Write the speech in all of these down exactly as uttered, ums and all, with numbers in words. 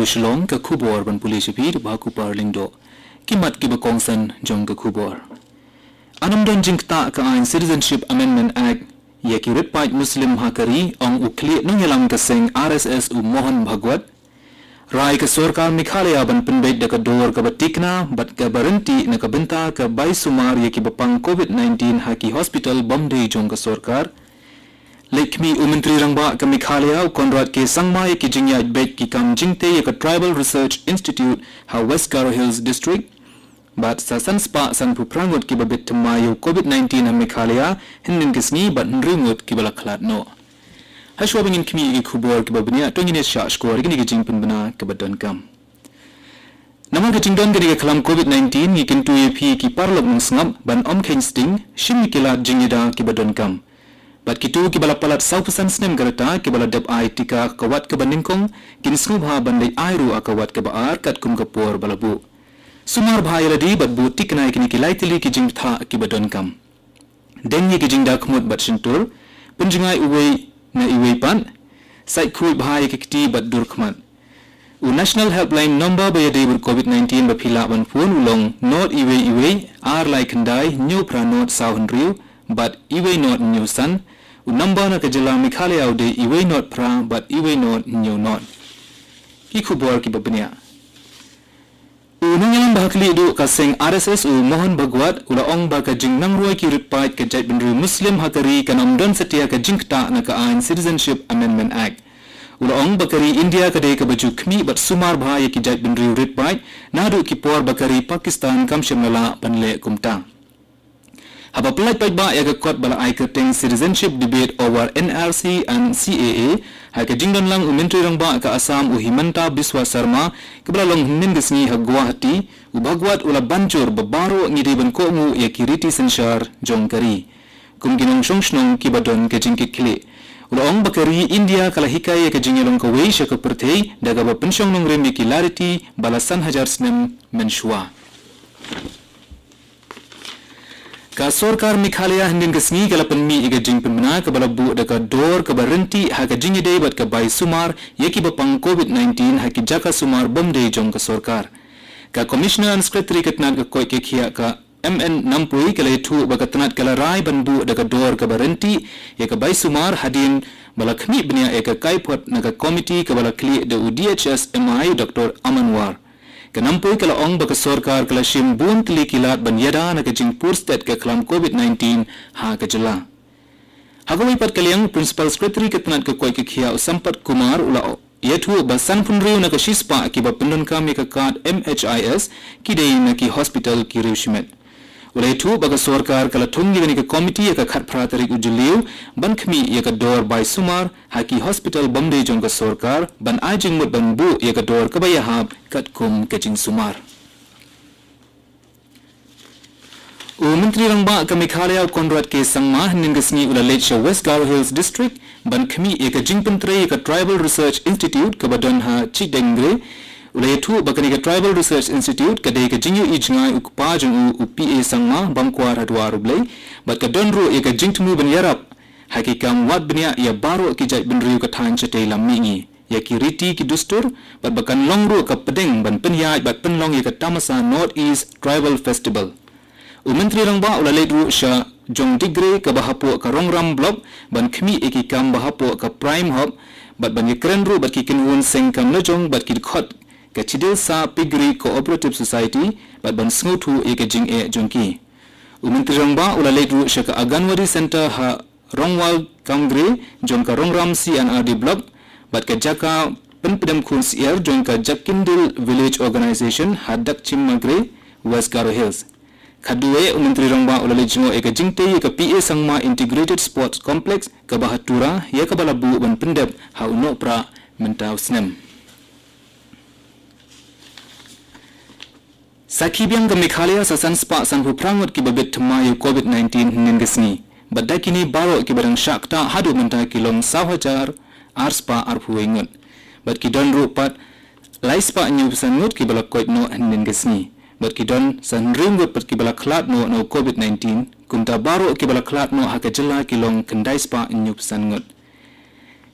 Shillong, ka khubor ban pule sha phi da u Bah Kupar Lyngdoh. Ki mat kiba kongsan jong ka khubor. Yn ym don jingktah ka aiñ Citizenship Amendment Act ïa ki rit paid Muslim ha ka ri, ong u khlieh nongïalam ka seng R S S u Mohan Bhagwat. Rai ka sorkar Meghalaya ban pynbeit da ka dor kaba tikna bad kaba ryntih na ka bynta ka bai sumar ïa kiba pang COVID nineteen ha ki hospital bym dei jong ka sorkar. Leit khmih u Myntri Rangbah ka Meghalaya u Conrad K Sangma ïa ki jingïaid beit ki kam jingtei ïa ka Tribal Research Institute ha West Garo Hills District. Bad sa san spah sanphew phra ngut kiba bit thymmai ïa u COVID nineteen ha Meghalaya hynnin ka sngi bad hynriew ngut kiba la khlad noh. Hashwa ba ngin khmih ïa ki khubor kiba bniah, to ngin ïa shah shkor ïa kine ki jingpynbna kiba donkam. Namar ka jingdon kane ka khlam COVID nineteen, ngi kyntu ïa phi ki paralok nongsngap ban ym kheiñ sting, shim ïa ki lad jingïada kiba donkam. Bad kito kiba la palat sawphew san snem ka rta kiba la dep ai tika ka wat kaba nyngkong, kin sngewbha ban leit ai ruh ïa ka wat kaba ar katkum ka por ba la buh. Sumar bha ïa lade bad buh tikna ïa kine ki lai tylli ki jingbthah kiba donkam. Deng ïa ki jingdakhmut bad shyntur, pynjngai uwei na iwei pat, sait khuid bha ïa ki kti bad dur khmat. U National Helpline number ba ïadei bad COVID nineteen ba phi lah ban phone u long nod iwei iwei, ar lai khyndai, hynñiew phra nod saw hynriew, bad iwei nod hynñiew san. U number na ka jylla Meghalaya u dei iwei nod phra bad iwei nod hynñiew nod. Ki khubor kiba bniah. U nongïalam ba ha khlieh duh ka seng R S S u Mohan Bhagwat u la ong ba ka jingnang roi ki rit paid ka jaitbynriew Muslim ha ka ri kan ym don satia ka jingktah na ka aiñ Citizenship Amendment Act. U la ong ba ka ri India ka dei kaba ju khmih bad sumar bha ïa ki jaitbynriew rit paid naduh ki por ba ka ri Pakistan kam shym la lah ban leh kumta. Haba pyllait paidbah ïa ka kot ba la ai kyrteng Citizenship Debate over N R C and C A A, ha ka jingdon lang u Myntri Rangbah ka Assam u Himanta Biswa Sarma, kaba la long hynnin ka sngi ha Guwahati, u Bhagwat u la ban jur ba baroh ngi dei ban kohnguh ïa ki riti synshar jong ka ri, kum ki nongshong shnong kiba don ka jingkitkhlieh. U la ong ba ka ri India ka la hikai ïa ka jingïalong kawei sha ka pyrthei da kaba pynshong nongrim ïa ki lai riti ba la san hajar snem mynshuwa. Ka sorkar Meghalaya hynnin ka sngi ka la pynmih ïa ka jingpynbna kaba la buh da ka dor kaba ryntih ha ka jingïadei bad ka bai sumar ïa kiba pang COVID nineteen ha ki jaka sumar bym dei jong ka sorkar. Ka Commissioner and Secretary ka tnat ka koit ka khiah ka M N Nampui ka la ïathuh ba ka tnat ka la rai ban buh da ka dor kaba ryntih ïa ka bai sumar hadien ba la khmih bniah ïa ka kaiphod na ka komiti kaba la khlieh da u D H S M I Doctor Aman War. Ka Nampui ka la ong ba ka sorkar ka la shim bun tylli ki lad ban ïada na ka jingpur stet ka khlam COVID nineteen ha ka jylla. Ha kawei pat ka liang, Principal Secretary ka tnat ka koit ka khiah u Sampat Kumar u la ïathuh ba sanphew hynriew na ka shispah kiba pyndonkam ïa ka kad M H I S ki dei na ki hospital ki riew shimet. U la ïathuh ba ka sorkar ka la thung ïa kane ka komiti ha ka khatphra tarik u Jylliew ban khmih ïa ka dor bai sumar ha ki hospital bym dei jong ka sorkar ban ai jingmut ban buh ïa ka dor kaba ïahap katkum ka jingsumar. U Myntri Rangbah ka Meghalaya u Conrad K Sangma hynnin ka sngi u la leit sha West Garo Hills District ban khmih ïa ka jingpyntrei ïa ka Tribal Research Institute kaba don ha Chitengre. U la ïathuh ba kane ka Tribal Research Institute ka dei ka jingïohi jngai u kpa jong u, u P A Sangma, bam kwar ha Dwar U Blei, bad ka don ruh ïa ka jingthmu ban ïarap ha ki kam wad bniah ïa baroh ki jaitbynriew ka thaiñ shatei lam mihngi, ïa ki riti ki dustur, bad ba kan long ruh ka pdeng ban pynïaid bad pynlong ïa ka Tamasa North East Tribal Festival. U Myntri Rangbah u la leit ruh sha Jongdigre kaba hapoh ka Rongram Block ban khmih ïa ki kam ba hapoh ka Prime Hub, bad ban ïakren ruh bad ki kynhun seng kam lajong bad ki dkhot ka Chidilsa Piggery Cooperative Society, bad ban sngewthuh ïa ka jingeh jong ki. U Myntri Rangbah u la leit ruh sha ka Anganwadi Centre ha Rongwal Kamgre jong ka Rongram C and R D Block, bad ka jaka pynpdem khun syiar jong ka Jakindil Village Organisation ha Dakchim Magre, West Garo Hills. Khatduh eh, u Myntri Rangbah u la leit jngoh ïa ka jingtei ïa ka P A Sangma Integrated Sports Complex kaba ha Tura, ïa kaba la buh ban pyndep ha u Nohprah mynta u snem. Sakhi biang ka Meghalaya sa san spah sanphew phra ngut kiba bit thymmai ïa u COVID nineteen hynnin ka sngi. Bad da kine baroh kiba dang shah ktah haduh mynta ki long saw hajar ar spah arphew wei ngut. Bad ki don ruh pat lai spah hynñiew phew san ngut kiba la koit noh hynnin ka sngi. Bad ki don sa hynriew ngut pat kiba la khlad noh na u COVID nineteen. Kumta baroh kiba la khlad noh ha ka jylla ki long khyndai spah hynñiew phew san ngut.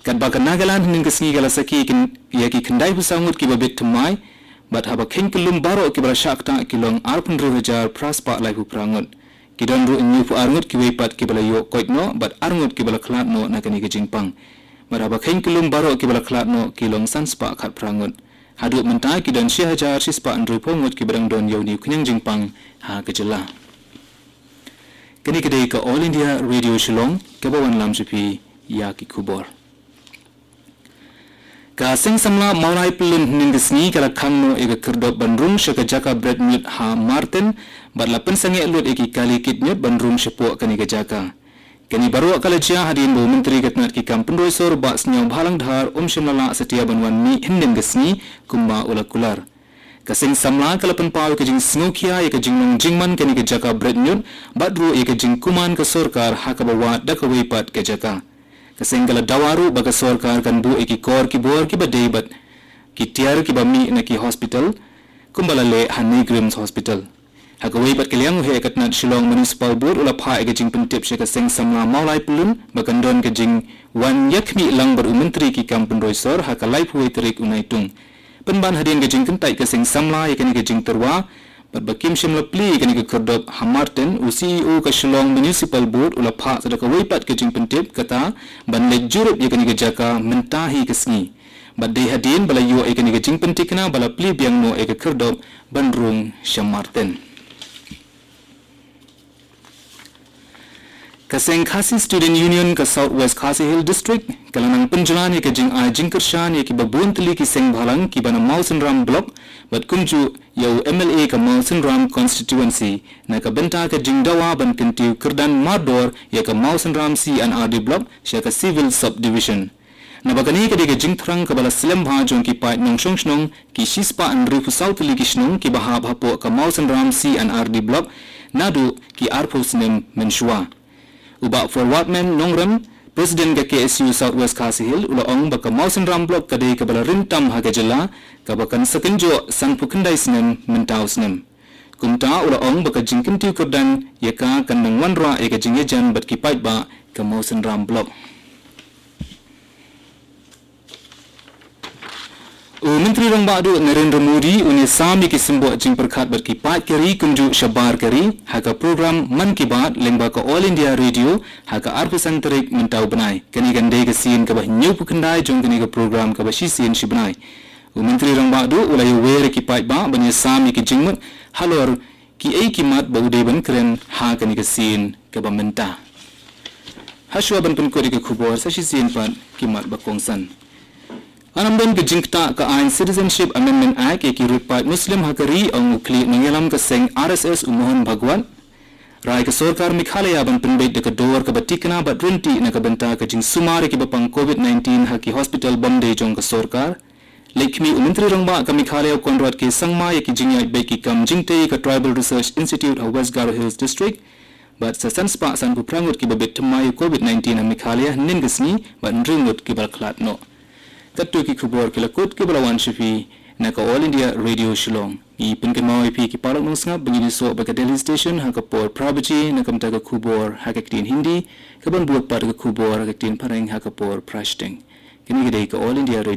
Katba ka Nagaland hynnin ka sngi ka la sakhi kin, ïa ki khyndai phew saw ngut kiba bit thymmai, bad haba kheiñ kyllum baroh kiba la shah ktah ki long arphew hynriew hajar phra spah laiphew phra ngut. Ki don ruh hynñiew phew ar ngut kiwei pat kiba la ïoh koit noh, bad ar ngut kiba la khlad noh na kane ka jingpang. Bad haba kheiñ kyllum baroh kiba la khlad noh ki long san spah khatphra ngut. Haduh mynta ki don shi hajar shi spah hynriew phew ngut kiba dang don ïa une u khñiang jingpang ha ka jylla. Kane ka dei ka All India Radio Shillong, kaba wanlam sha phi ïa ki khubor. Ka Seng Samla Mawlai Pyllun hynnin ka sngi ka la khang noh ïa ka khyrdop ban rung sha ka jaka bret ñiut ha Marten, bad la pynsangeh lut ïa ki kali kit ñiut ban rung shapoh kane ka jaka. Kane baroh ka la jia hadien ba u Myntri ka tnat ki kam pynroi sor Bah Sniawbhalang Dhar um shym la lah satia ban wan mih hynnin ka sngi kumba u la kular. Ka Seng Samla ka la pynpaw ïa ka jingsngewkhia ïa ka jinglong jingman kane ka jaka bret ñiut, bad ruh ïa ka jingkuman ka sorkar ha kaba wad da kawei pat ka jaka. Ka seng ka la dawa ruh ba ka sorkar kan buh ïa ki kor ki bor kiba dei bad ki tiar kiba mih na ki hospital, kumba la leh ha NEIGRIHMS Hospital. Ha kawei pat ka liang, u heh ka tnat Shillong Municipal Board u la phah ïa ka jingpyntip sha ka Seng Samla Mawlai Pyllun ba kan don ka jingwan ïakhmih lang bad u Myntri ki kam pynroi sor ha ka laiphew wei tarik u Naitung. Pynban hadien ka jingkyntait ka Seng Samla ïa kane ka jingtyrwa, bad ba kim shym la plie ïa kane ka khyrdop ha Marten, u C E O ka Shillong Municipal Board u la phah sa da kawei pat ka jingpyntip, kata ban leit jurip ïa kane ka jaka mynta hi ka sngi. Bad dei hadien ba la ïoh ïa kane ka jingpynthikna ba la plie biang noh ïa ka khyrdop ban rung sha Marten. Ka seng Khasi Student Union ka South West Khasi Hills District ka la nang pynjlan ïa ka jingai jingkyrshan ïa kiba bun tylli ki seng bhalang kiba na Mawsynram Block, bad kumjuh ïa u M L A ka Mawsynram Constituency, na ka bynta ka jingdawa ban kyntiew kyrdan mardor ïa ka Mawsynram C and R D Block sha ka Civil Subdivision. Naba kane ka dei ka jingthrang kaba la slem bha jong ki paid nongshong shnong, ki shispah hynriewphew saw tylli ki shnong kiba hap hapoh ka Mawsynram C and R D Block naduh ki arphew snem mynshuwa. U Bah Forwardman Nongrem, President ka K S U South West Khasi Hills, u la ong ba ka Mawsynram Block ka dei kaba la rim tam ha ka jylla, kaba kan sa kynjoh sanphew khyndai snem mynta u snem. Kumta u la ong ba ka jingkyntiew kyrdan ïa ka kan nang wanrah ïa ka jingïajan bad ki paidbah ka Mawsynram Block. U Myntri Rangbah Duh Narendra Modi un ïasam ïa ki symboh jingpyrkhat bad ki paid ka ri kumjuh shabar ka ri ha ka program Mann Ki Baat lyngba ka All India Radio ha ka arphew san tarik mynta u bnai. Kane kan dei ka sien kaba hynñiewphew khyndai jong kane ka program kaba shisien shi bnai. U Myntri Rangbah Duh u la ïawer ïa ki paidbah ban ïasam ïa ki jingmut halor kiei ki mat ba u dei ban kren ha kane ka sien kaba mynta. Hashwa ban pynkut ïa ka khubor, sa shisien pat ki mat ba kongsan. Yn ym don ka jingktah ka aiñ Citizenship Amendment Act ïa ki riewpaid Muslim ha ka ri, ong u khlieh nongïalam ka seng R S S u Mohon Bhagwat. Rai ka sorkar Meghalaya ban pynbeit da ka dor kaba thikna bad ryntih na ka bynta ka jingsumar ïa kiba pang covid nineteen ha ki hospital bym dei jong ka sorkar. Leit khmih u Myntri Rangbah ka Meghalaya u Conrad K Sangma ïa ki jingïaid beit ki kam jingtei ka Tribal Research Institute ha West Garo Hills District. Bad sa san spah sanphew phra ngut kiba bit thymmai ïa covid nineteen ha Meghalaya hynnin ka sngi, bad hynriew ngut kiba la khlad noh. Katto ki khubor ki la kut kiba la wan sha phi na ka All India Radio Shillong. Ngi pynkynmaw ïa phi ki paralok nongsngap ba ngin ïasoh bad ka Delhi Station ha ka por phra baje na ka bynta ka khubor ha ka ktien Hindi, kaban bud pat ka khubor ha ka ktien Phareng ha ka por phra shiteng. Kane ka dei ka All India Radio.